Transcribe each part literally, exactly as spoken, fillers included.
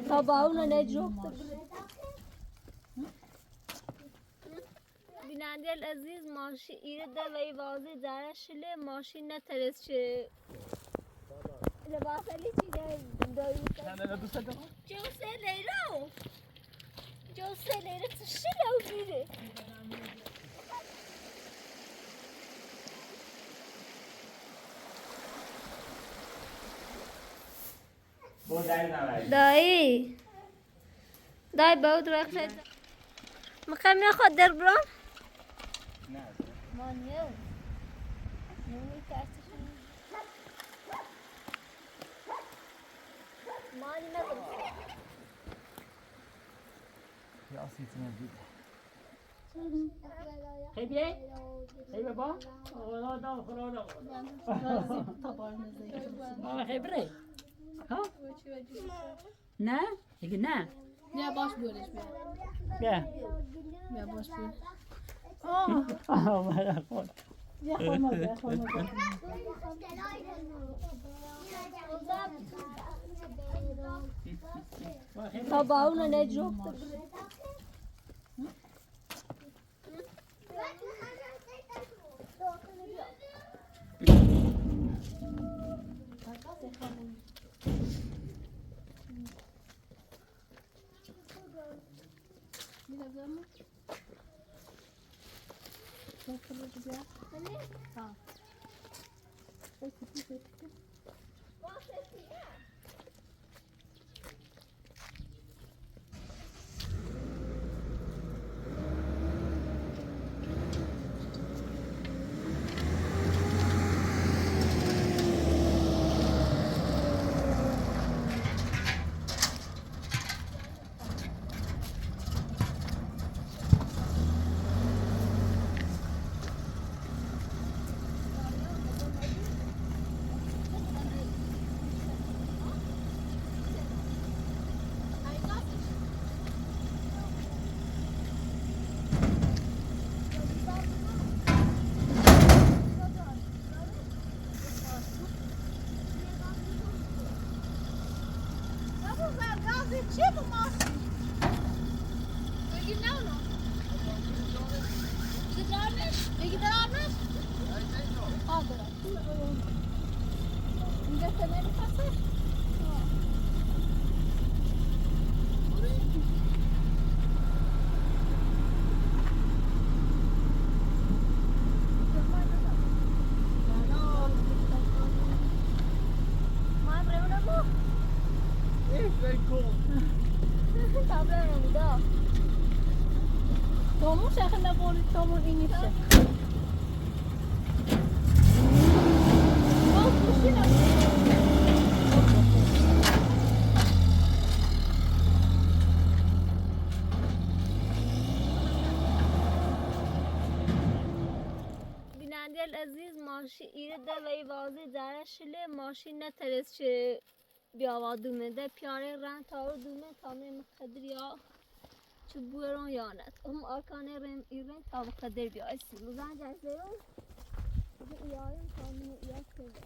Tabauna ne joktu. Binandiyel Aziz, maşi iri de vey vazi cara şile, maşi ne teres şi. Lebaseli çi de doymuş. Jose Leylo. Jose Leylo tışile o biri. Dayı. Dayı, bavut waqt. Mıqam ya xo der bro. Mani ne? Ya sitine bir. Xebiye? Xebiye ba? Ola da xoro da. Aa, xebre. Ha? Ne? Peki ne? Ya baş böyle şey. Ya. Ya baş böyle. Aa. Aa, bana bak. Ya, olmaz, ya, olmaz. Tabauna ne joktu. Tomuŋ sɛkɛ na bɔɔli, tomuŋ iŋɛ sɛkɛ. Binandiyel Aziz, maşi iri de vey vazi cara şile, maşi ne teres şi. Biyava dume de piyare ren tavur dume tamam mı qedir ya. Çi bueron yanet. Om arkane ren iren tavur qedir biya. Esi uzan cezero. Bu iyayon tamam ya kırdı.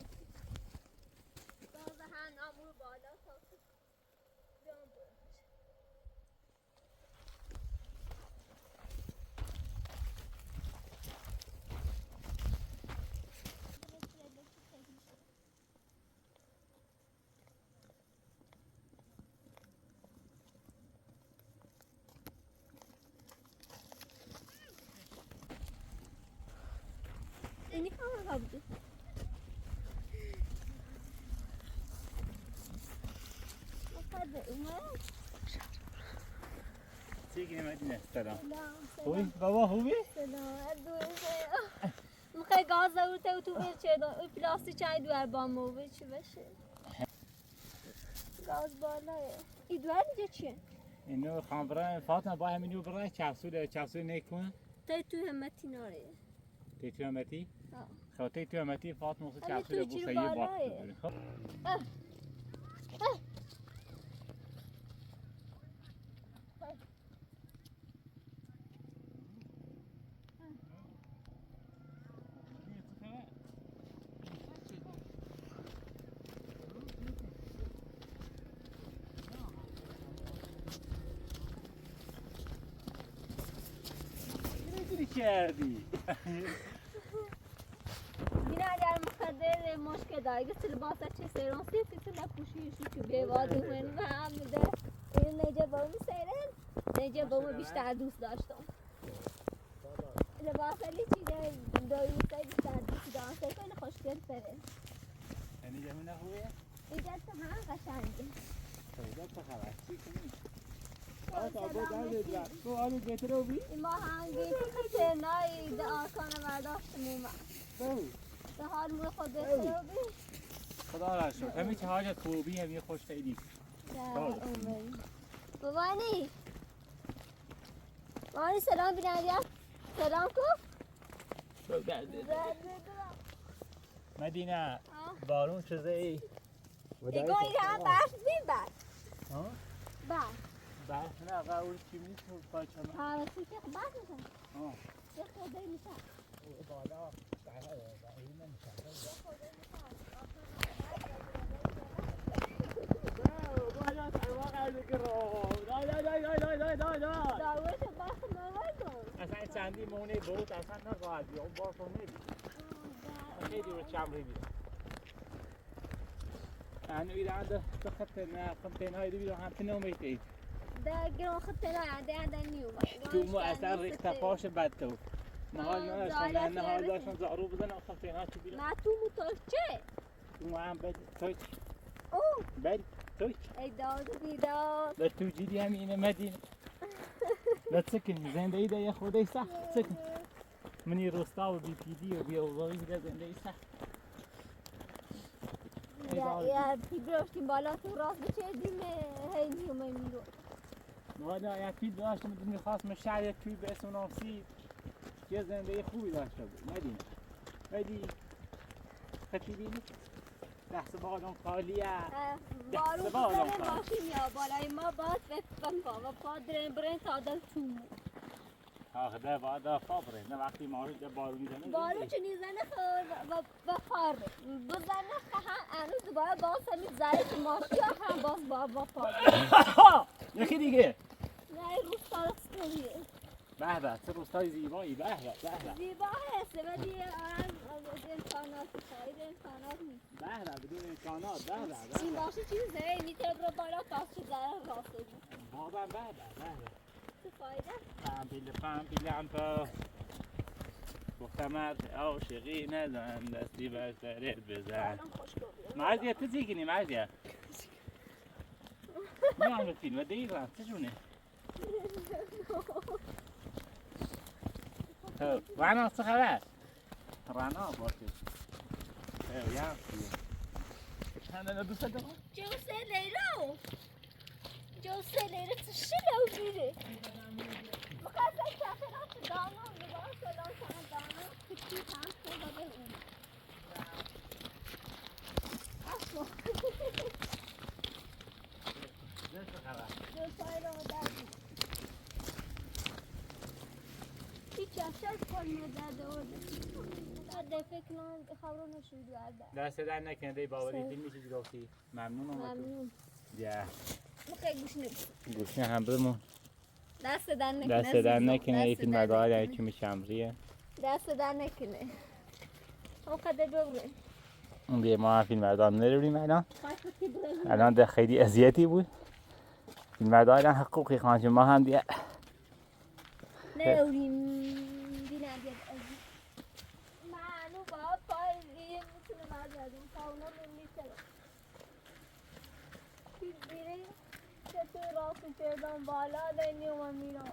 Daha han amur bala tavur. Ini kamera kabdı. Sigi ne Medine, selam. Selam, selam. Hubi, baba, hubi? Selam, hadi, selam. Mıkay gaz da urte utu bir şey de, o plastik çay duvar bamı, bir şey, bir şey. Gaz bala ya. İ duvar nice çi? Ino xambra Fatma ba hemin yo bra çarsu de, çarsu ne kun? Te tu hemeti nare. Te tu hemeti? Ha. Xo te tu hemeti Fatma olsa çarsu de bu sayı bak. Ah. Ah. کردی. Binader mıxedere moşke dayı, çil basa çi seron, sif çil puşi şu ki bevadi men ve amde. Nece babamı seren, nece babamı bişter dust daştım. Libasa li çi de doyum se bişter dust daştım, en hoş kör seren. Eni cemine huye? Icat ha kaşandı. Icat ha kaşandı. Ata, bu da bir, bu abi getirew bi. Ima hangi kıtı nay de arkana verdaştım ima. Tabii. Daha mı xo getirew bi. Xıda razı olsun. Hem hiç hacet bu bi hem hoş teydi. Ya, amin. Babani. Babani selam binader. Selam ko. Medine. Ha. Barun çizeyi. Ego ya, barf mi barf? Ha? Barf. Barf ne, aga ul kimlik mi parçama? Ha, şu ki barf mı? Ha. Yok, o da insan. اصلاً چندی مونه بود، اصلاً نخواهد بیا، اون بار تو نمی‌ری. خیلی دور چمری می‌ره. انو ایران ده تو خط نه، خط نه، ایدی بیرو هم تنو می‌تی. ده گرو خط نه، ده ده نیو. تو مو اصلاً ریخت پاش بد تو. ما حال نداشتم، نه حال داشتم زارو بزنم، خط نه چی بیرو. ما تو مو تو چه؟ تو مو هم بد تو چی؟ او. بد تو چی؟ ای داد بیداد. به تو جدی هم اینه مدینه. به چه کنی؟ زندگی ده یه خودی سخت. چه کنی؟ منی روستا و بی پیدی و بی اوضاعی ده زندگی سخت. یا، یا، پیل داشتیم بالا تو راست بچردیم، هی نیومه میرو. والا یا پیل داشتیم، می‌خواستم شهر توی به اسم ناسی. یه زندگی خوبی داشته بود، مدینه. ولی خطی بینی؟ لحظه با آدم خالیه. اه، لحظه با آدم خالیه. ماشین یا بالای ما باد و، و پا، و پا درین برین تا دل تو. آخه ده بعد فابره، نه وقتی ما رو ده بارون می‌زنه. بارون چه نیزنه خ-، و، و، و فار. بزنه خ-، هم، هنوز دوباره باز همین زره که ماشیا هم باز با، با فار. یکی دیگه. نه، روز فارغ سپریه. به به، چه روستای زیبایی، به به، به به. زیبا هست، ولی الان امکانات، شاید امکانات نیست. به به، بدون امکانات، به به، به به. چی باشه، چی زره، می‌تونه برو بالا، پس چه ضرر راسته. بابا، به به، به به. چه فایده؟ پمپیله، پمپیله، پمپ. گفتم مرد عاشقی نزن، دستی بر سرت بزن. الان خوش گفتی. مرزیه، تو چی کنی، مرزیه؟ نه، همه فیلم، دیگه چه جونه؟ تو، رعنا، چه خبر؟ رعنا، باشه. تو، یا، چند دو صد دلار؟ جو سه لیرو. جو سه لیرو، چه شلو بیره. بخاطر سفرات دانا، لباس دانا، دانا، کتی هم تو بده اون. دست درد نکنه، دی باوری فیلمی که گرفتی. ممنونم از تو. ممنون. بیا. گوشنه هم بمون. دست درد نکنه، دست درد نکنه، یه فیلمبردار، یعنی چی می‌شه امریه. دست درد نکنه. او قدر ببره. بیا، ما هم فیلمبردار نروریم الان. الان ده خیلی اذیتی بود. فیلمبردار الان حقوقی خانم ما هم دیگه. نروریم، بی‌نهایت اذیت. منو با پای دیگه می‌تونه برگردم. تا اونا می‌تونه. پیل بیری چطور راسو چردان بالا دنی و میران.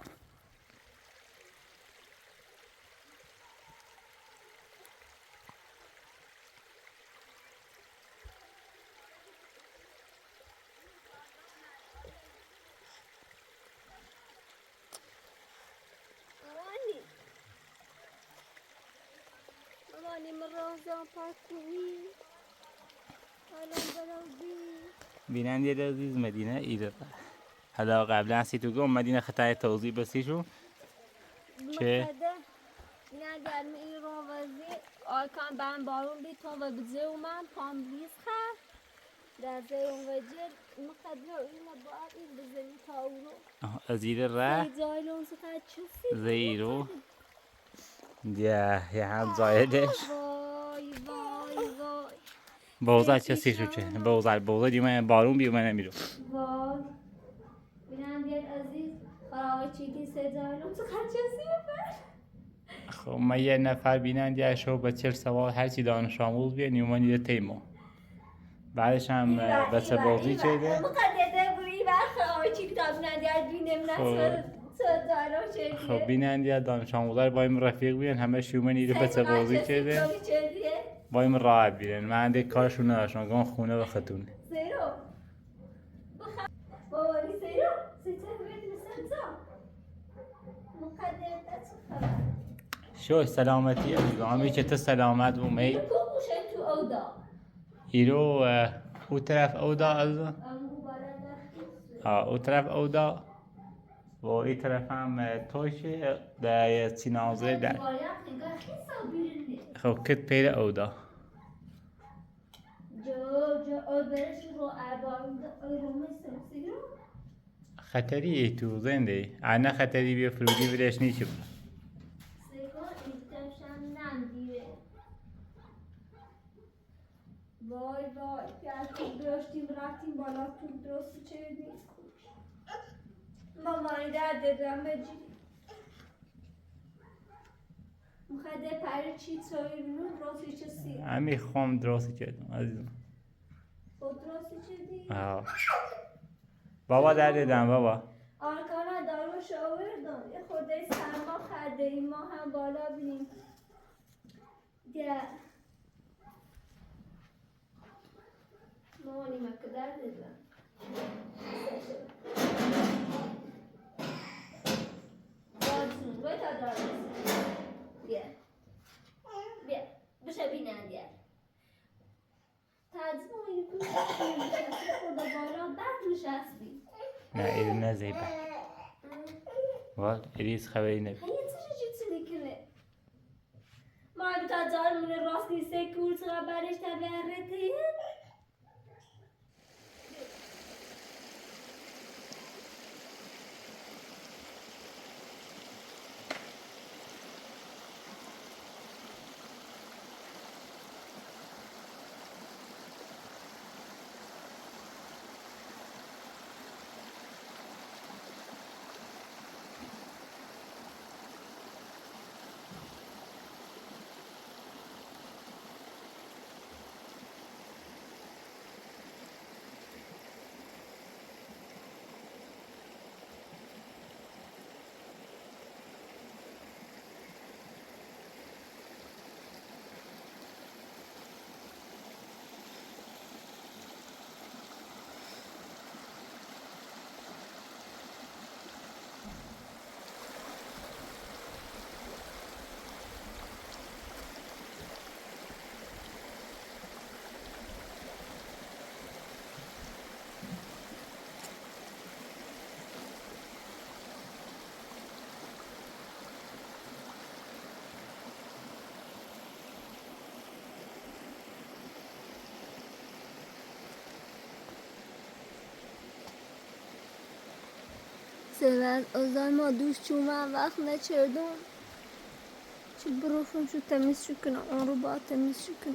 بینندهٔ عزیز، مدینه ایره. حالا قبلاً سی تو گم مدینه خطای توضیح بسی شو. چه؟ بینندهٔ عزیز، ایران وزی آکان بن بارون بی تون و بزه اومن پام بیز خه. در زیون وجه مقدر اینه باید این بزنی تا اونو. آها، از ایره ره. زیرو. Dia, ya han zɔyɛ dɛ. Vay, vay, vay. Bawza çe si şu çe. Bawza, bawza diyme, barun biyme ne biro. Vay. Binandiyar aziz, xarabe çiğdi sezarım, tu kaçasın ben. Xo, ma yê nefar bînan diya şo be çil sewal her çî danişamûz bîye, nî ûmeni de tey mo. Badêş hem, e, be çe bozî çêdê. Xo, bînan diya danişamûzar bay mi refîq bîyen, heme şî ûmeni de be çe bozî çêdê. Bay mi rahat bîren. Ma endê kar şû nedaşon, gon xûne ve xetûn. Zero. Baba, ni seyro, se çevredin sen tam. Mukadder de çıkar. Şo selametî, amî çete selamet bû mey. Kokuşe tu oda. Îro, e, o teref oda ez. Ha, o teref oda. Ve i teref hem, e, toy çê, de, e, çînazê de. Xo, kit peyre oda. Xeterî ê tu zêndê. Ane xeterî bîye firûdî virêş nîçi bî. Vay vay, ya tu döştüm, bıraktım, bana tu döştü çevirdi. Mama, ileride dönmeci. Mixede peri çi çoyî bînû, drosi çi sî. Emî xom drosi çi dûm, ezîzim. O drosi çi dî. Ha. Baba derdê den, baba. Arkana darû şawir dûm. E Xwedê serma xedê, îma hem bala bînî. De. Mama, nîme ki derdê de. Derdê. Weta derdê. Bîya. Bîya. Bişe bînen diye. Tacım o yükü. Orada bayrağı dert nişastî. Ne, elin ne zeybe. Hı. Var, eliz haberi ne? Hayır, çocuk çocuk ne? Ma bi ta car mine rastî se kûr sıra berêş te berre teyê. Sever, o zaman düz çuma vakt ne çerdum. Şu brofum şu temiz şu kına, onu ba temiz şu kına.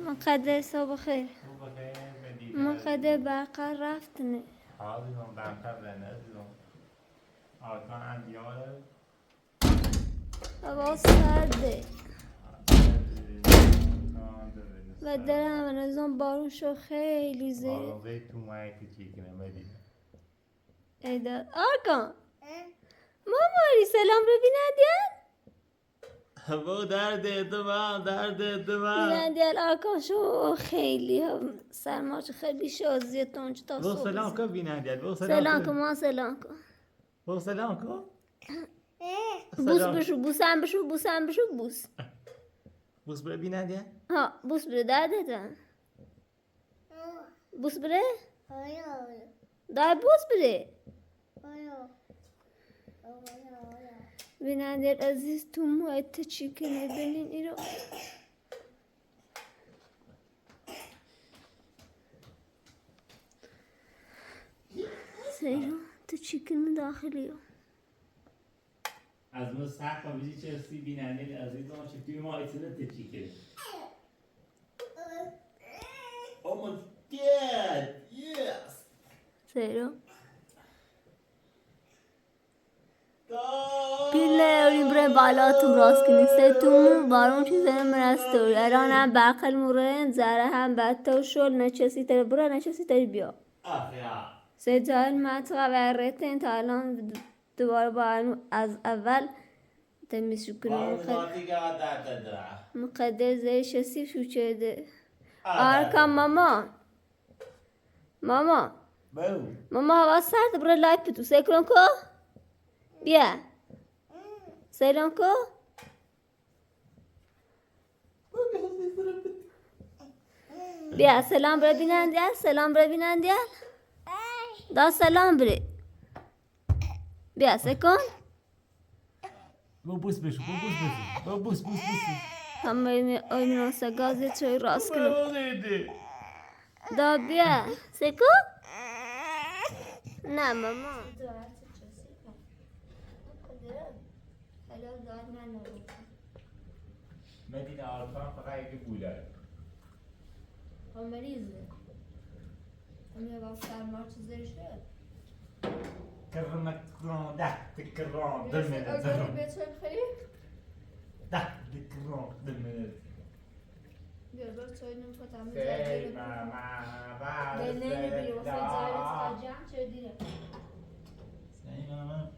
Mıqaddes, sabah xeyr. Mıqaddes, baqar raftine. Baba serde. Ve derem, zon barun şo xeyli zê. Eyda, Arkan. Mama, selam re bînendiyar. Bo derdê dima, derdê dima. Bînendiyar Arkan şo xeyli, serma şo xeyli şo eziyet, oncu ta. Bo selam ko bînendiyar, bo selam ko. Selam ko, ma selam ko. Bo selam ko. Bus bişu, busen bişu, busen bişu, bus. Bus bire bînendiyar. Ha, bus bire derdê dima. Bus bire? Dayı bus bire. Binander Aziz, tummu ay tecikene benin iro. Seyro, tecikene daxili yo. Az mı saqqa bizi çesi Binander Aziz on çi tüyma içine tecikene. Oh my God, yes. Seyro. Pille, ewlin bire bala tum rast kini. Se tum baron çi zene mı rast ewli. Eran hem baqel mure, zara hem bato şol neçesi te, bura neçesi te biyo. Ah ya. Se cahil ma tra verreten talan duvar banu az evvel. Te mi şükür mukadder zey şesi şu çede. Arka mama. Mama. Mama, hava sard, bura lay pitu. Sekron ko? Bia. Sekron ko? Bia, selam bire Binander, selam bire Binander. Da selam bire. Bia, sekron. Bo bus bus, bo bus bus, bo bus bus bus. Tamam, oy mi, oy mi, nasıl gazete rast kılı. Da bia, seko? Na, mama. Medine Alpan fakat iki bulan. Ameriz. Ameriz. Kırmızı kron, da, kron, dönmedi, dönmedi. Da, kron, dönmedi. Sey mama, ba, sey mama.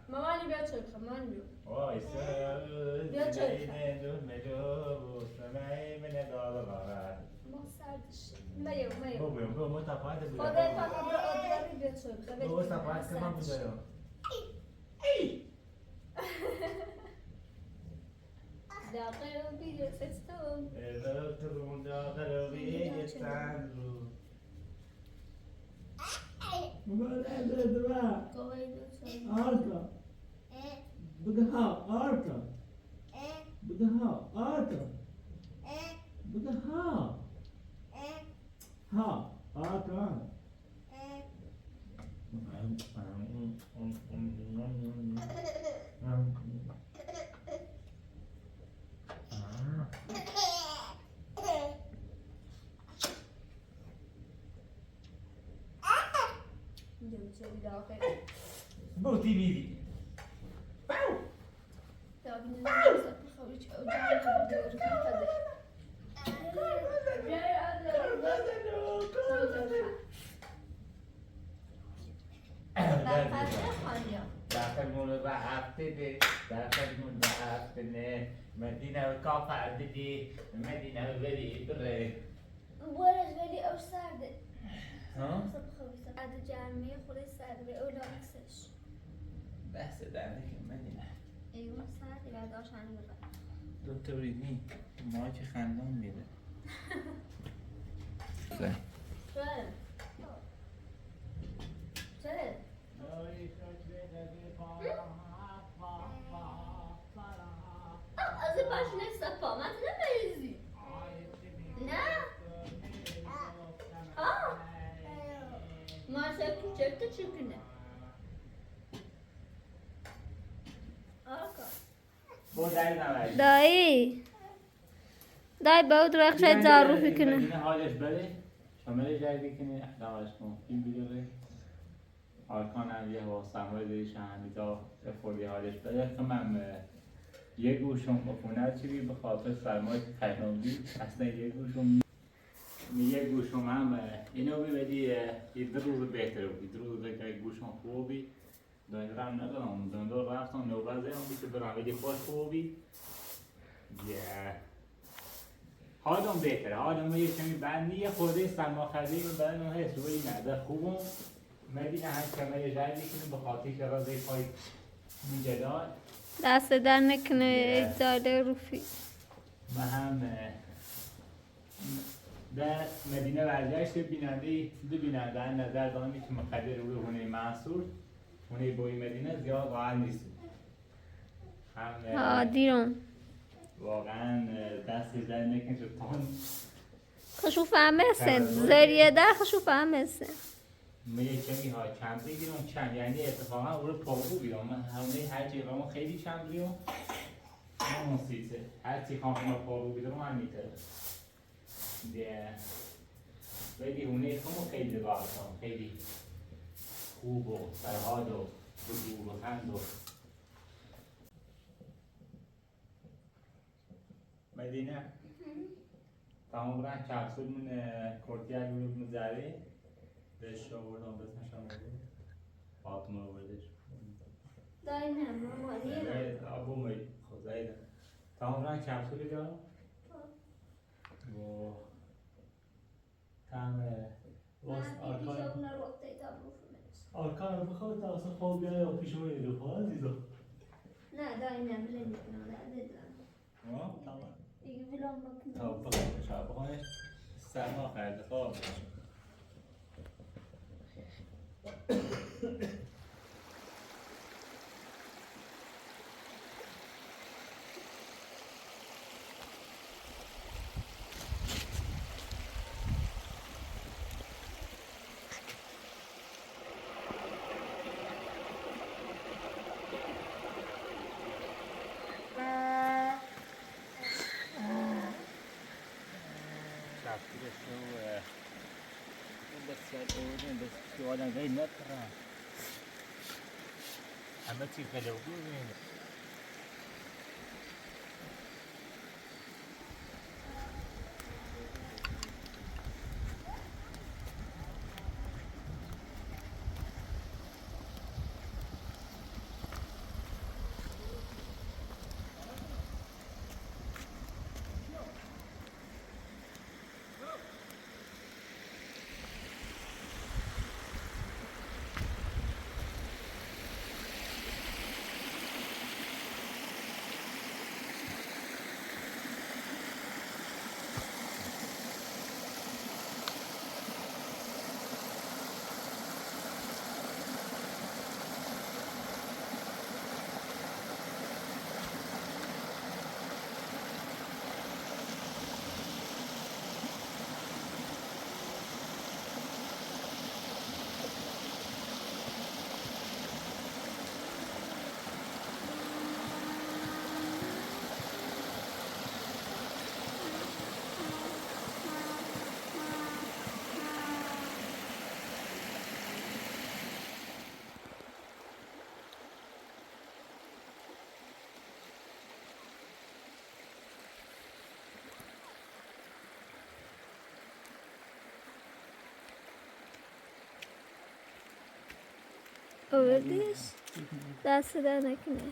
Mama, ni bia çöp, mama, ni bia. Oy, sir. Bia çöp. Mama, sardı. Meyve, meyve. Bu, bu, bu, bu, tapade bu. Odaya, tapade, odaya, bia çöp. Baba, bu, tapade, tamam, bu da yok. Daxil bir ses tamam. Evet, durumda, daxil bir ses tamam. Arka. Bıdha, arka. Bıdha, arka. Bıdha. Ha, arka. Boti bibi. Daxil mı be hafte de, daxil mı be hafte ne, Medine ve kafa dedi, Medine ve veli ibre. Wala veli ew sard. Ha? Sabah sabah. Adı camiye xule sard ve ew laksış. Behs eder nekin Medine. Eyvah, saat ya da şanı. Doktor İbni, maçı xandan biri. Sen. Sen. Sen. Azı başına sapa, ma ne merizi? Ne? Ha? Ma sen Türkçe de çünkü ne? Arka. Dayı. Dayı, bawut rexşe zaru fikine. Medine halış beli. Şameli jay dikine. Davaş kon. Kim bilir? Arkan ev yehwa sermayê zerî şahanî da, efor yê halış beli. Qımem, e, yê guşom ıfuna çibi, bixatir sermayê qehnobî. Eslen yê guşom, yê guşom em, e, ino bi, vedî, e, yê di rûzî bêhtir bî. Di rûzî de guşom xo bî. Döndürem nedonom, döndür rafton, nobazê on biçi bira vedi xoş bûbî. Ya. Hadon bêhtir, hadon mi yekemi ben niye xodê serma xedê mi ben on hes weyne de xubun. Medine hem kemerê jay dikini bi xatir ki razê pay mücedal. Dest der nekine, ya. Ecdalê rufi. Mehem, e, ده مدينة برگشت، بیننده، دو بیننده نظر دارم که مقدر رو هونه منصور، هونه بوی مدينة زياد واقعا نيسو. هم، ها، ديرم. واقعا، اه، دست درد نکنه، چون خشو فهمسن، زریه در خشو فهمسن. من یه کمی ها کم بگیرم، کم، یعنی اتفاقا او رو پابو بیرم. من همه هر چی رو خیلی کم بیرم. همون سیسه. هر چی خواهم رو پابو بیرم، من می‌تونم. دیگه. ولی اونه خمو خیلی راحتم، خیلی خوب و فرهاد و بزرگ و خند و مدینه. تمام برن کپسول من، اه، کورتیا گروپ مزاری. بهش آوردم، بزنش آوردم. فاطمه آوردش. دای نه، ماما، نیه. آبو می، خدای ده. تمام برن کپسول دارم. و تمام. راست، آرکان. آرکان رو بخواه تا اصلا خواب بیای یا پیش ما یه دفعه عزیزم. نه، دای نه، بله نه، نه، نه، نه. ها؟ تمام. دیگه ولوم بکن. تا بخواه، تا بخواه. سرما کرده، خواب. آوردیش؟ دست درد نکنه.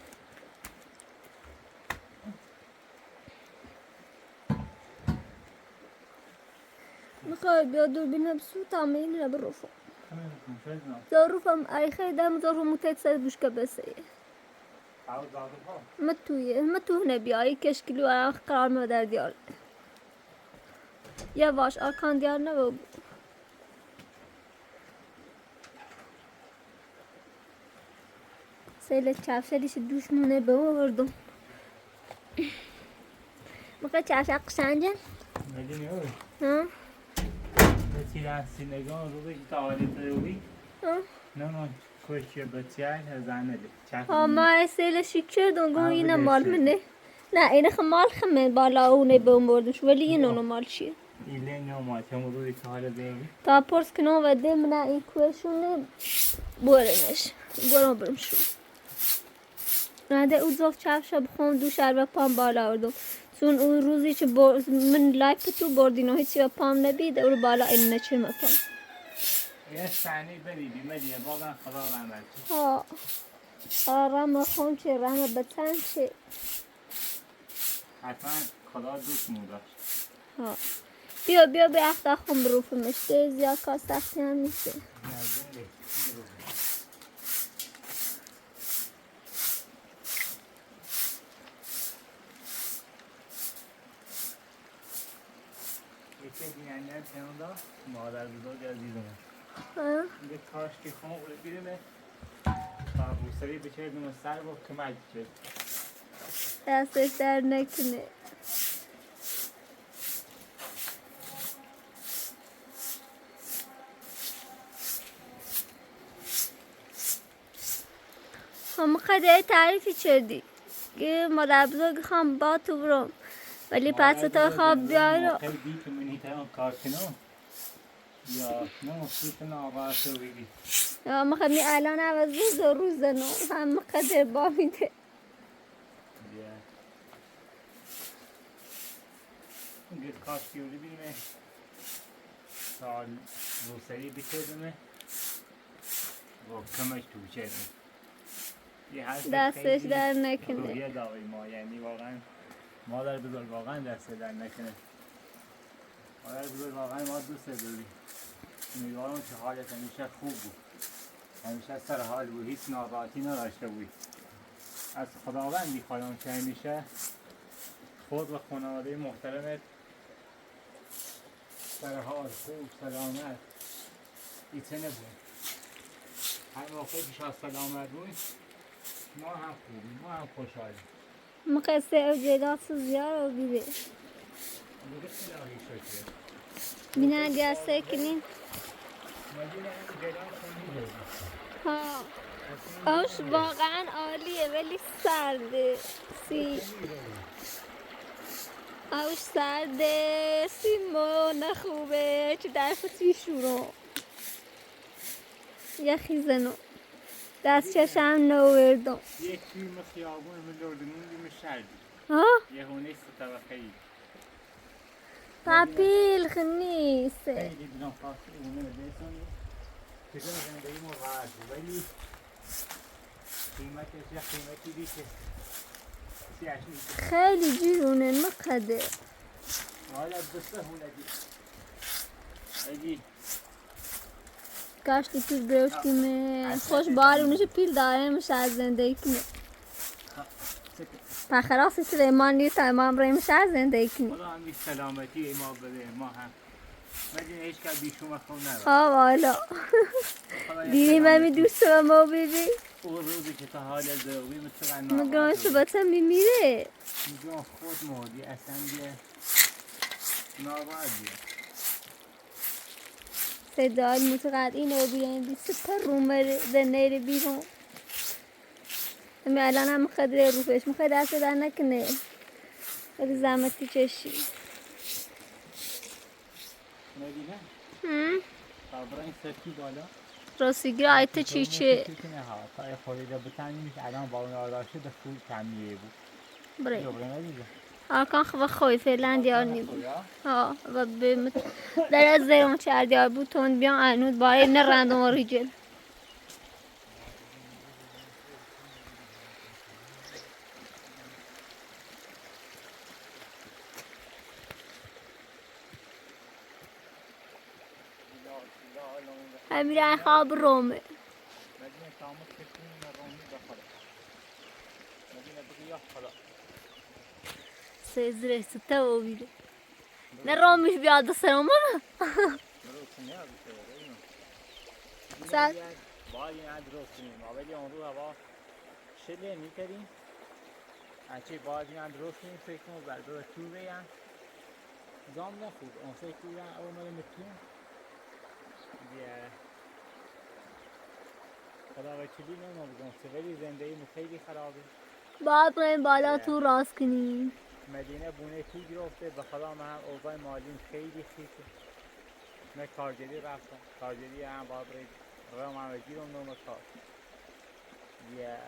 می‌خوای بیا دوربینه بسو، تا من اینه بروفم. داروفم، ای خیلی دم داروفم، متأکد سر بوشکه بسه. متویه، متو هنه بیایی کشکلو آخ قرار ما در دیار. یواش، آرکان دیار نبو. سیل چاوشا دیشی دوشمونه بوردم. مقا چاوشا قشنگه. مدینه اوی. ها؟ بچی سینگان رو به تاریخ روی. ها؟ نه، نه. کوشی بچی های هزانه دی. ها، ما سیل شکر دونگو. اینه مال منه. نه، اینه خ مال خمه بالا اونه بوم بردش، ولی اینه اونو مال چیه؟ ایله نو مال، چه مدو دی که حالا دیمی؟ تا پرس کنم و دیم نه این کوشونه بورمش. بورم برم شو. نه ده او زوف چهار شب خون دو شهر و پام بالا آوردم. چون او روزی که بر-، من لایپ تو بردین و هیچی و پام نبید، او رو بالا این نچه ما پام. یه ثانی بری بی مدینه، بازم خدا رحمت. ها. ها، رحم خون چه، رحم بتن چه. حتما خدا دوست مو داشت. ها. بیا، بیا، بیا، اختا خون بروفمش. تیز یا کاس تختی هم نیسته. نه، زنده. مادر بزرگ عزیزمه. ها؟ میگه کاشکی خون رو بیرمه. تا روسری بچردمه سر با کمک بشه. دستش درد نکنه. هم خیلی تعریفی کردی. گه مادر بزرگ خواهم با تو برم. ولی پس تو خواب بیارم. خیلی که من ایتان کار کنم. یا، نه، سیتنا آباسه ویدی. یا، مخمی الان عوض روز، روز نو. هم قدر با میده. یا. گه کاشکی رو بیرمه. تا روسری بچردمه. و کمک تو بچردمه. یه حرف دستش خیلی در نکنه. روحیه داوی ما، یعنی واقعاً مادر بزرگ واقعاً دست در نکنه. مادر بزرگ واقعاً ما دوست داری. امیدوارم که حالت همیشه خوب بود. همیشه سر حال بود، هیچ ناراحتی نداشته بود. از خداوند می‌خوایم که همیشه خود و خانوادهٔ محترمت سر حال، خوب، سلامت. ایتنه بود. هر موقع که شاه سلامت بود، ما هم خوبیم، ما هم خوشحالیم. مقصه او جگاس زیار او بیده. بینا جا سکنین. ها. اوش واقعاً عالیه ولی سرده. سی. اوش سرده، سیمو نخوبه، چه در فتی شورو. یخی زنو. دست چشم نوردم. یه توی مه خیابون مه لردمون بی مه شهر بی. ها؟ یه هونه سه طبقه‌ای. پاپیل خنیسه. خیلی دیدم خاصی اونه بیسونی. چیزا زندگی ما راحت بود، ولی قیمتش یه قیمتی بی که سیاسی. خیلی جیرونه نقده. حالا دسته هونه دی. اگی کاشتی پیل بروشتی مه خوش باری اونش پیل داره مه شهر زندگی کنه. پخراس سلیمانی تا امام ریم شهر زندگی کنه. خدا هم سلامتی ما بده، ما هم. مگه هیچ کس بی شما خو نره. ها والا. دیدی من می دوست و ما بیبی. او روزی که تا حال دو بی متقن. مگه من صبح تا میمیره. میگم خود مودی اصلاً دیگه ناراحت دیگه. صدای متقاعدین و بیان بیست پر رومر زنیر بیرون. امی الان هم مخدر روفش، مخدر صدا نکنه. خیلی زحمتی چشی. مدینه؟ هم؟ تا برای این سرکی بالا. راستی گرای ته چی چه؟ چی کنه ها؟ تا یه خورده بتنیم که الان با اون آراشی ده فول کمیه بود. برای. آرکان خو خوی فعلاً دیار نیبو. ها، و به مت-، در از زیر اون چهار دیار بود، تون بیان انود باره نه رندوم اوریجین. امیران خواب رومه. سیزره سته و بیره. نه رومش بیاد سر اومد. ساعت. باید این درست کنیم. اولی اون رو هوا شله می‌کردیم. اچه باید این درست کنیم. فکر کنم برده تو بیان. زام نخورد، اون فکر کنم او مال متون. دیگه. خدا وکیلی نمی‌دونم، ولی زندگی ما خیلی خرابه. باید بریم بالا تو راست کنیم. مدینه بونه تو گرفته، به خدا من هم اوضاع مالیم خیلی خیته. من کارگری رفتم، کارگری هم باید بریم، رام هم گیرم نوم کار. یه.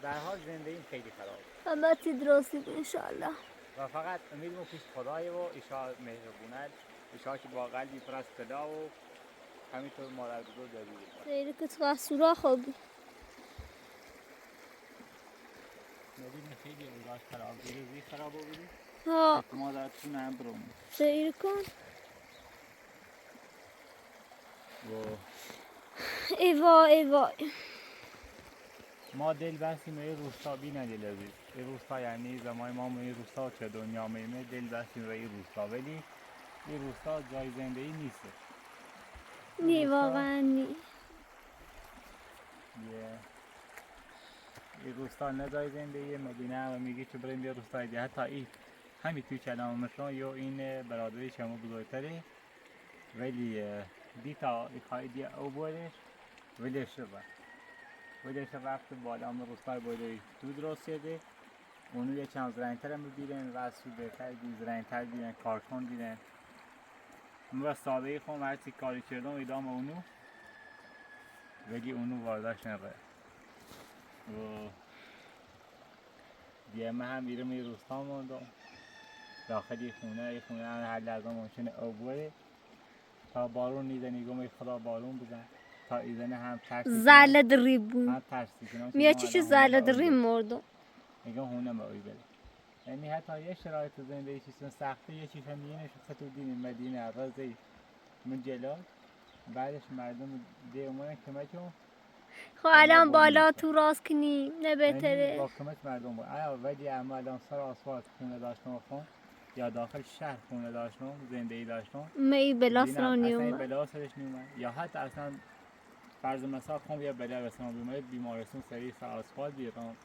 به هر حال زندگیم خیلی خرابه. همه چی درستی انشالله. و فقط امیدمو پیش خدایه و ایشا مهربونه، ایشا که با قلبی پر از خدا و همینطور مادر بزرگ عزیزه. خیلی که تو سوراخ بی. مدینه خیلی اوضاعش خراب بوده، زی خراب بوده. ها. مادرتون هم برم. سیر کن. و ای وای، ای وای. ما دل بستیم به این روستا، بی‌نه دل عزیز. این روستا یعنی زمانی ما این روستا چه دنیا میمه، دل بستیم به این روستا. ولی این روستا جای زندگی نیست. نی، روستا واقعاً نی. یه. این روستا نه جای زندگیه، مدینه، و می‌گی که بریم یه روستای دیگه. حتی این، همین توی کلام مشون یا این برادری شما بزرگتره. ولی، اه، دی تا این خواهی دی او بوده. ولی شبه. ولی شبه وقت بالا همه روستای بوده تو درست شده. اونو یه کم زرنگ‌تر هم بیدن، راسو بهتر بی، زرنگ‌تر بیدن، کارکن بیدن. اما به سادگی خودم هرچی کاری کردم ایدام اونو. ولی اونو وارداشتن ره. و دیگه من هم ایرم این روستا ماندم. داخل این خونه، این خونه هم هر لحظه ممکنه او بوره. تا بارون نیزنه، گم ای خدا بارون بزن. تا ایزنه هم ترس. زله دری بو. هم ترس. میا چی چی زله دری مردم. می‌گم هونه ما اوی بده. یعنی حتی یه شرایط زندگی چیستون سخته، یه چیز هم یه نشون خطو دینی مدینه، رازی من جلال. بعدش مردم دیگه اومدن کمک کن. خب الان بالا تو راست کنی، نه بهتره؟ یعنی با کمک مردم بود. آیا ولی اما الان سر آسفالت خونه داشتم خون، یا داخل شهر خونه داشتم، زندگی داشتم. من این بلا سرم نیومد. اصلاً بلا سرش نیومد. یا حتی اصلاً فرض مثال کن یا بلا به سرم بیومد، بیمارستون سریع سر آسفالت بیرم.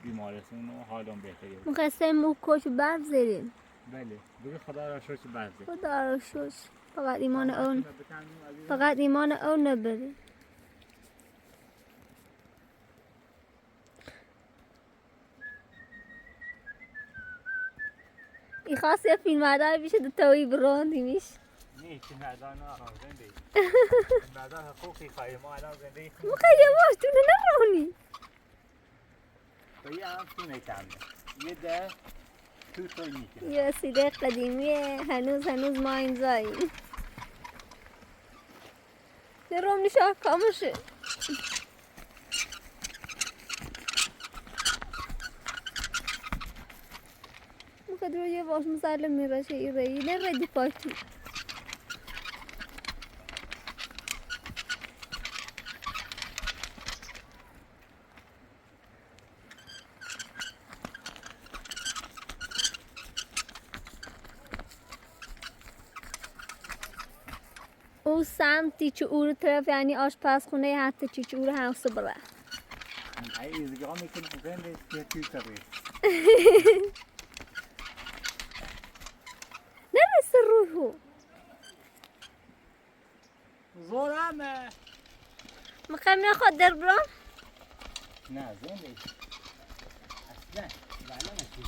بیمارستون و حالم بهتره. می‌خواستیم او کوچ برف زدیم. بله، بگو خدا را شکر برف زد. خدا را شکر. فقط ایمان اون، فقط ایمان اون نبره. این خاص یه فیلمبردار بیشه دو تایی براندیمیش. نه، فیلمبردار نه، آها، زنده. فیلمبردار حقوقی خواهی، ما الان زنده. می‌خوای یواش تو نمونی. تو یه هم تو نکنه. یه ده تو تو می‌کنه. یه سیده قدیمیه، هنوز، هنوز ما اینجاییم. یه روم نشا کاموشه. مخدر یه واش مسلم می‌ره چه ایره، اینه ردی پاکی. او سمتی چه اور طرف، یعنی آشپزخونه حتی چه، چه اور هم صبره. ای ایزگاه می‌کنه، بزن به توی طبیعی. نه مثل روحو. زورمه. مخم یا خود در برام؟ نه، زنده. اصلاً، بله نشی.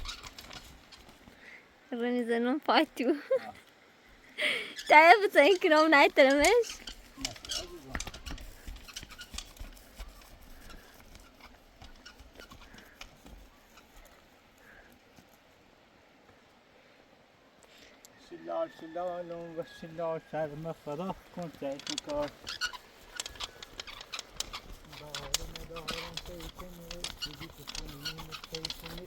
رنی زنون پاتو. آه. تایه بزن کنم نایترمش. نه، عزیزم. شلال شلالم و شلال شرم فراخ کن چشم کار. دارم دارم پیکنی، بیدی کسونی پیکنی.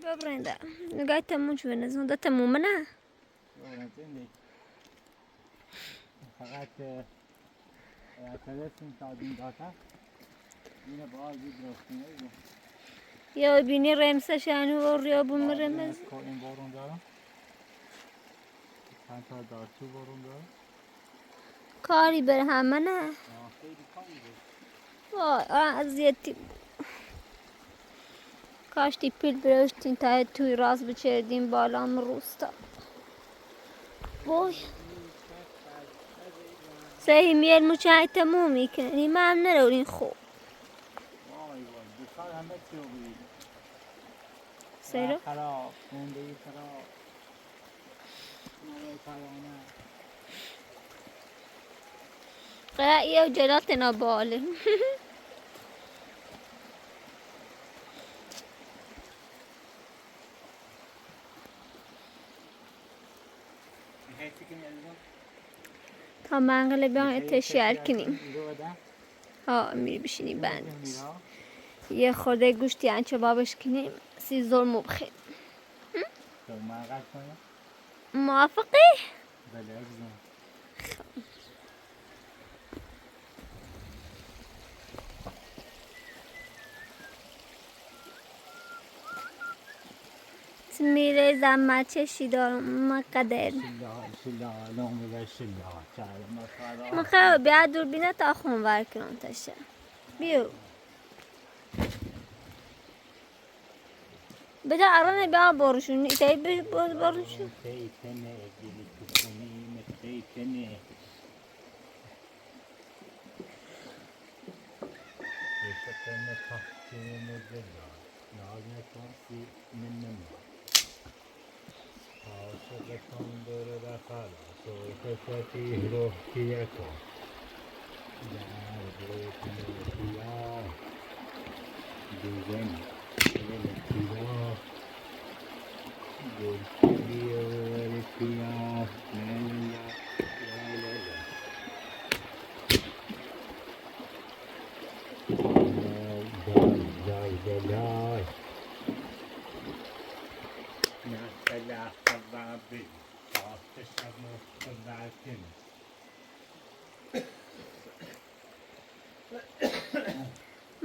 ببرنده. نگاه تموم شو بنزون. ده تموم نه؟ فقط، اه، اه، تلسم تا دین داتا. اینه باز درست کنه. یا بینی رمسه شانو و ریا بوم رمز. این بارون دارم. چند تا دارچوب بارون دارم. کاری بر همه نه. آه، خیلی کاری بر. وای، آه، اذیتی. کاشتی پیل برشتین تا توی راز بچردین بالام روستا. وای. سهی میل مچای تموم می‌کنی، ما هم نرولین خو. وای وای، دکان همه چی رو بگیر. سیرو؟ خراب، زندگی خراب. نوای پایانه. Kɛ ya iye ɔ jɛlɔtɛ na bɔɔlɛ. Tɔ maŋgɛlɛ bɛ ɔn ete shɛr kini. Ɔ, mi bishini band. Yɛ xɔdɛ gushti ancho babish kini. Si zol mubxi. Muwafiqi? Ti mi le zama che shido ma kader. Shila, shila, long mi le shila, cha, ma kader. Ma kader, bia dur bina ta khon var kilon ta sha. Bio. Bida arane bia borshun, itay bi bor-, borshun.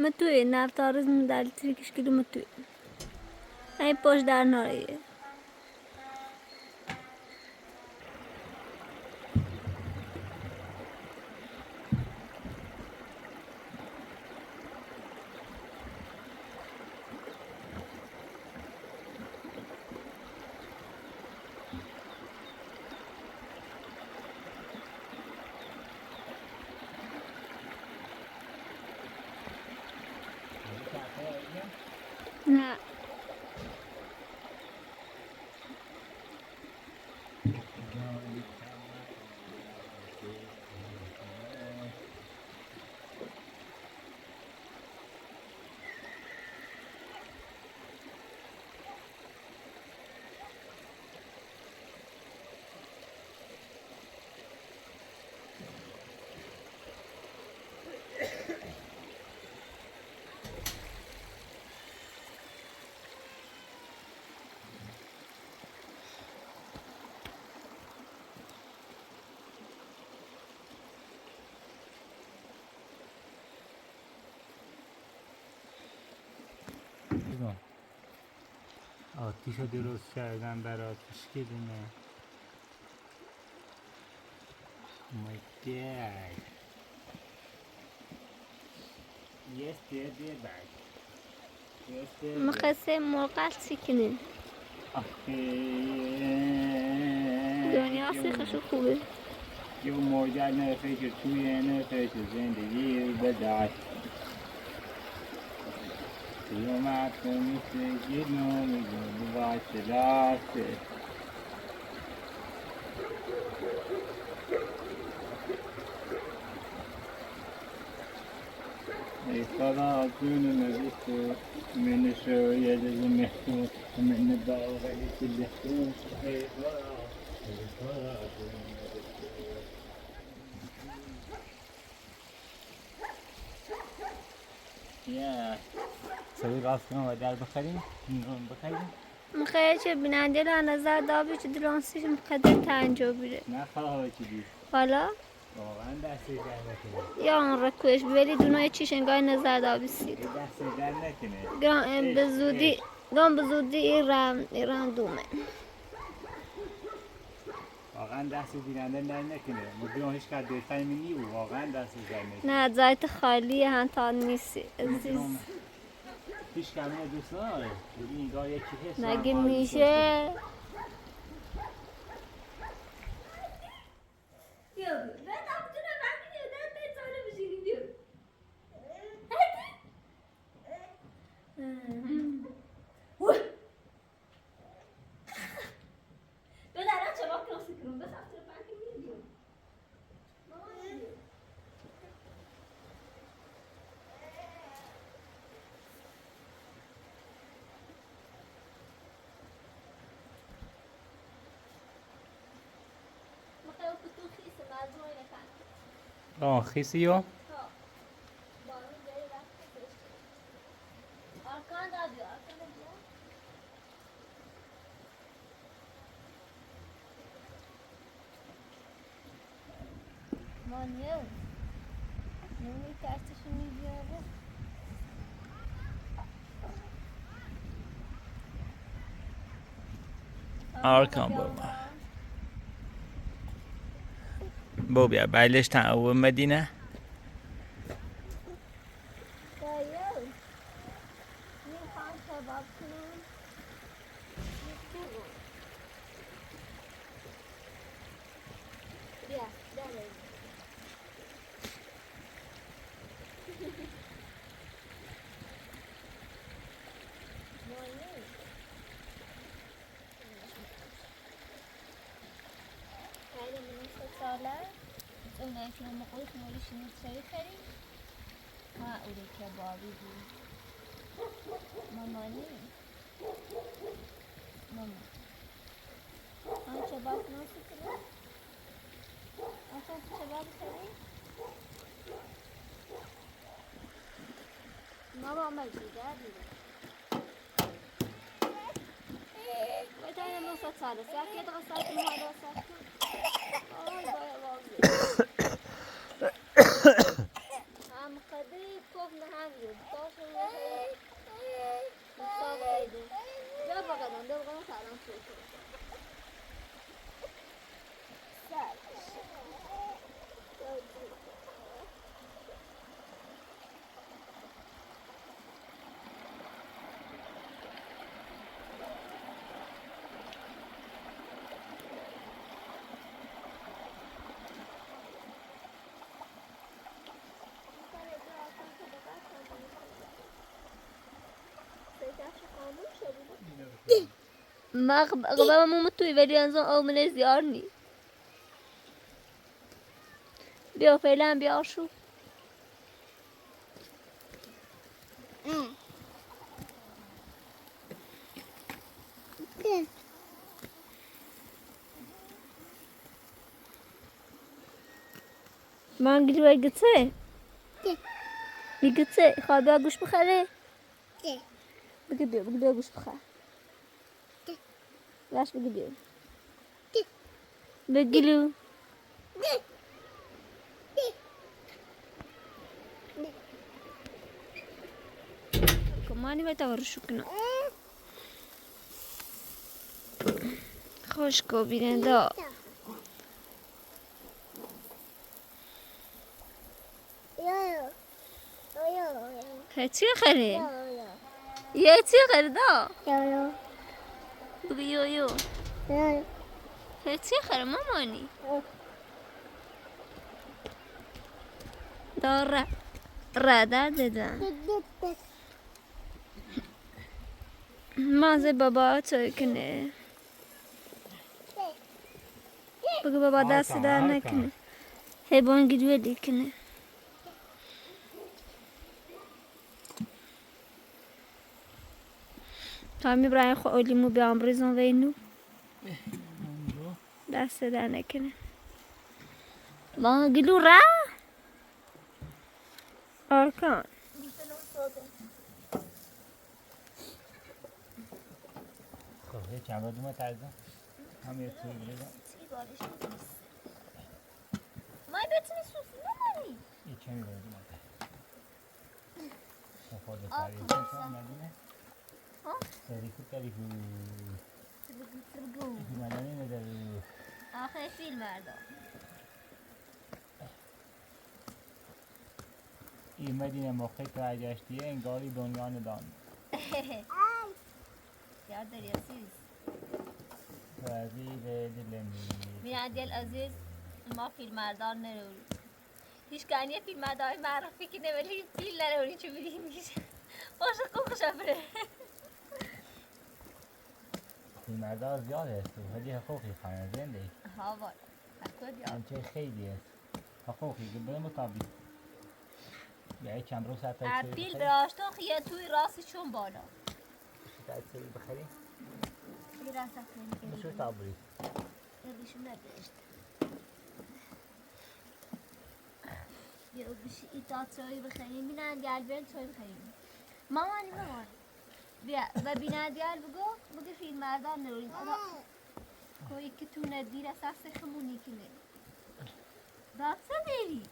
Mǝtwi, naftarizm dal tri kishkili mǝtwi. Ay posh dar nori. آتیش درست کردم برات، مشکلی نه. Oh my God. Yesterday, bag. Yesterday. Mixese murɣa sikinin. آخه. دنیا سیخش خوبه. یه موجه نفشه، توی نفشه، زندگی بدأت. یه مرد می‌شه، یه نوع می‌گم، باشه، داشته. Ey, xweda, a cûnime bîsto, menişo, yedizî mehto, meni daxili killi. Ey, xweda, ey, xweda, a cûnime bîsto. Ya, seri rast kına ve der bıkarayım, bilmiyorum, bıkarayım. Mixeyê çi bînendê la nezar dabî çi dilon sî mixedê tenco bîrê. Ne kadar hava çi bî? Valla. Doğan da seydan ne kine. Ya on rekuş beli dunay çi şengay nezar dabî sî. Da seydan ne kine. Gan en bezudi, gan bezudi İran, İran dume. Waqan dasi dinanden der nekine. Mı dilon hiç kadar defay mı ni bu? Waqan dasi der nekine. Ne, zaytı xaliye, han tan nisi. Aziz. Hiç kamine dost ne var? Bugün gayet ki hesap. Ne gümüşe. Yok, ben yaptığına ben biliyorum. Ben, ben sana bir şey biliyorum. Hadi. Hı. Vur. Böyle araç çabuk nasıl kırın? Ben yaptığına ben biliyorum. Ɔ, xisi yo. Arkan baba. Bobia, bailestan o Medina. Kayra mini sotala, tsumna kina mokoi kumori shini tsai kari. Ma ure kya babi bu. Mama ni. Mama. An chabab na sutna. An chabab kari. Mama ma jida di. Ma, ɣ-, ɣ-, baba, mumutui vedi anzon o mene ziarni. Bio felan bio shu. Mangili wa gitse. Gitse, xabi agush bixare. Bigi bio, bigi bio agush bixare. Baş, bigi bio. Bigi lu. Komani beta varu shukno. Xoşko birenda. Hee, çi xerê? Yê, çi xerê da? Bıgı yo yo. Hee, çi xerê mamani? Da ra. Ra da de da. Manze baba çay kine. Bıgı baba dasi da ne kine. He bon gidiyor dikine. Tamam, İbrahim, xo, o limu bir ambrizon ve inu. Dasi da ne kine. Bon gidiyor ra. Arkan. May betini susu, no mani. Seri ku tarifu. Seri ku tarifu. Seri ku tarifu. Madani ne tarifu. Axir film vardı. İ Medine moqi to acaştiye, engari dünyanı dan. Yardır ya siz. Gazi ve Dilemi. Miradi El Aziz, ma filmlerden ne olur? Hiç kaniye filmlerden marif fikir ne böyle filmler olur çünkü bilmiş. Hoşça kokuşa bre. Filmlerden ziyade, hadi hukuki kanı zende. Ha var. Hakikaten. Anca xeyli. Hukuki gibi mi tabi? Ya, çend roz hata. Erpil biraşto xiye tuy rasi çun bana. Şu da seri bixeri. Biraz da seri. Şu tabri. Erişime de işte. Bisi ita tsoy bixeyim, binandial ben tsoy bixeyim. Mama ni mama. Bia, ba binandial bugo, bugo fil mardan nuri. Ko iki tuna dira sase xamuni kile. Baksa beri.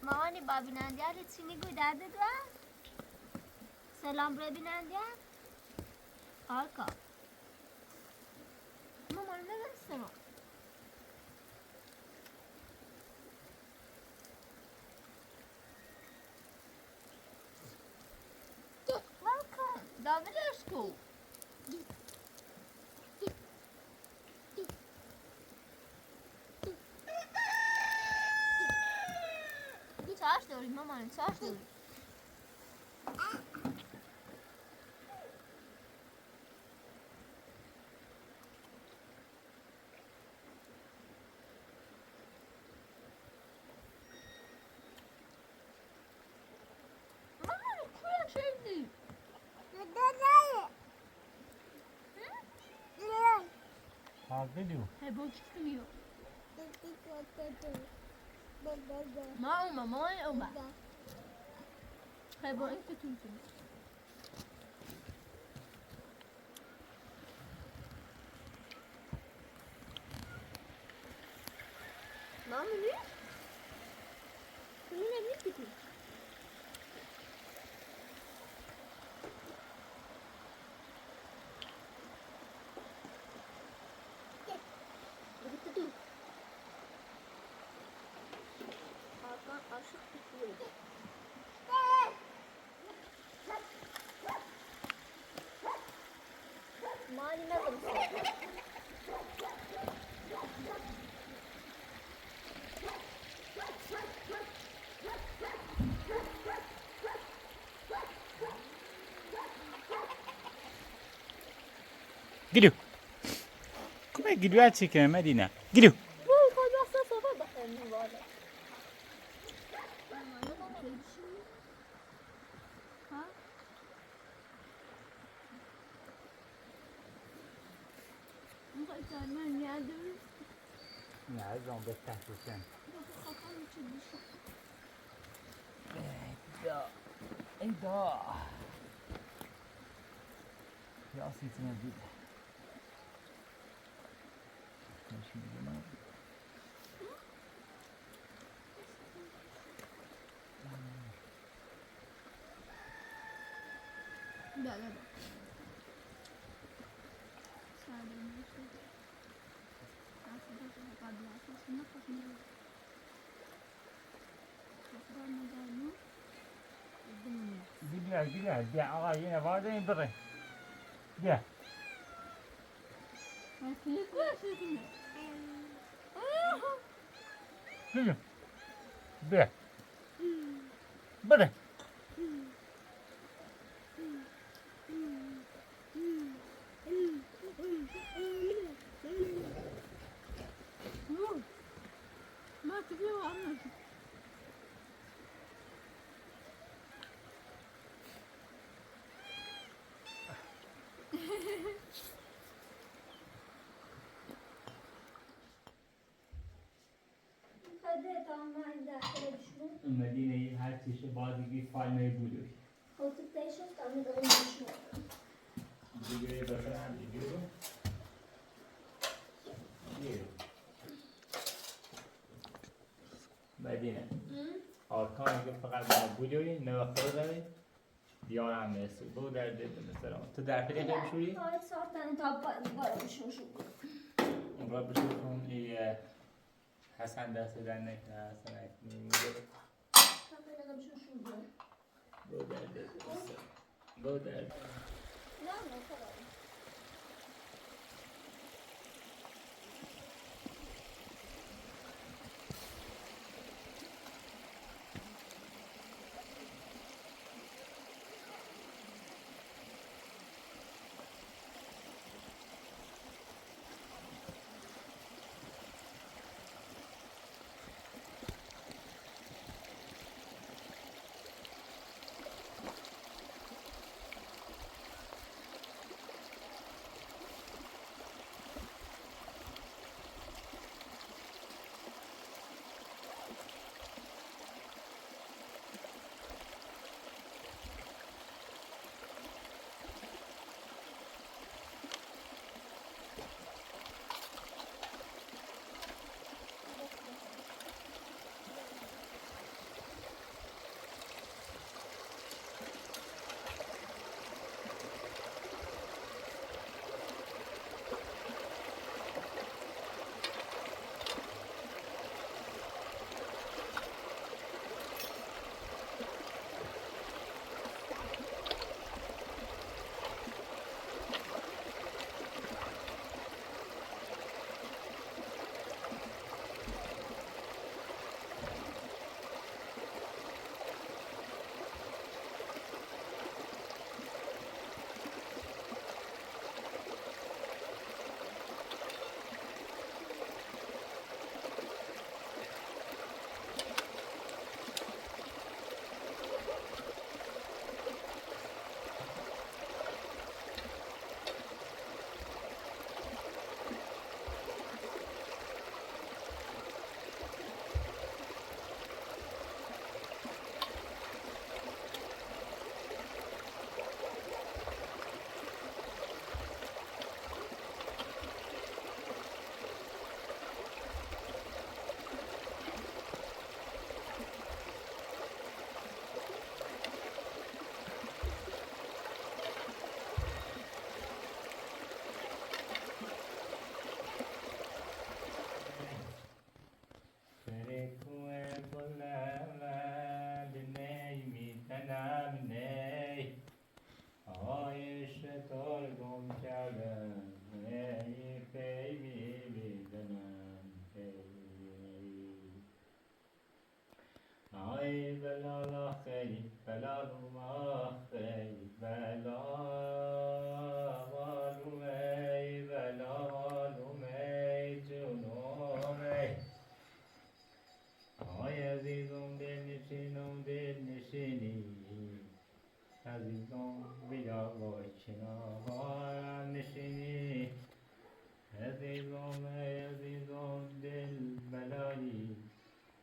Mama ni ba binandial tini go dade dua. Selam bre binandial. Arka. Mama, ne dersene? Welcome. Da biliyorsun. Savaş diyorum, mama, savaş diyorum. Haz video. Hebo çıkmıyor. Ma uma, ma uma. Hebo en kötü. Mami, ne? Bunu ne bileyim ki? Gitti dur. Hakan aşık tutuyor. Gidu. Como é que gidu é assim que é, Medina? Gidu. Gel, gel, gel. Al, yine var değil mi? Bırak. Gel. Gel. Bırak. Bırak. Medine, her çeşit bazı bir palmayı buluyor. Koltukta yaşıyoruz da, anne babam yaşıyor. Videoya bakan abi diyorum. Diyorum. Medine. Hı? Arkan gibi fakat bana buluyor, ne vakit oluyor? Diyar amesi. Bu derdi mesela. Tu derdi de bir şey. Ay, zaten tabba var bir şey şu. Bura bir şey kon, e, Hasan dersi dernek, Hasan ekmeği. Tabba da bir şey şu. Bu derdi. Bu derdi. Ne anlatıyor?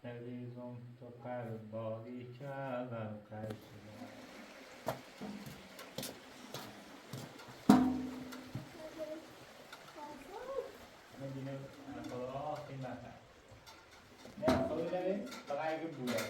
Tɛlɩ zʋŋtɔ karɩ bɔɔlɩ tsaga karɩ sula. Mɛ dina na kɔlɔ ɔɔ kɩmbata. Nɛ a kɔlɔ lɛ, baga ɩ kɩ bula.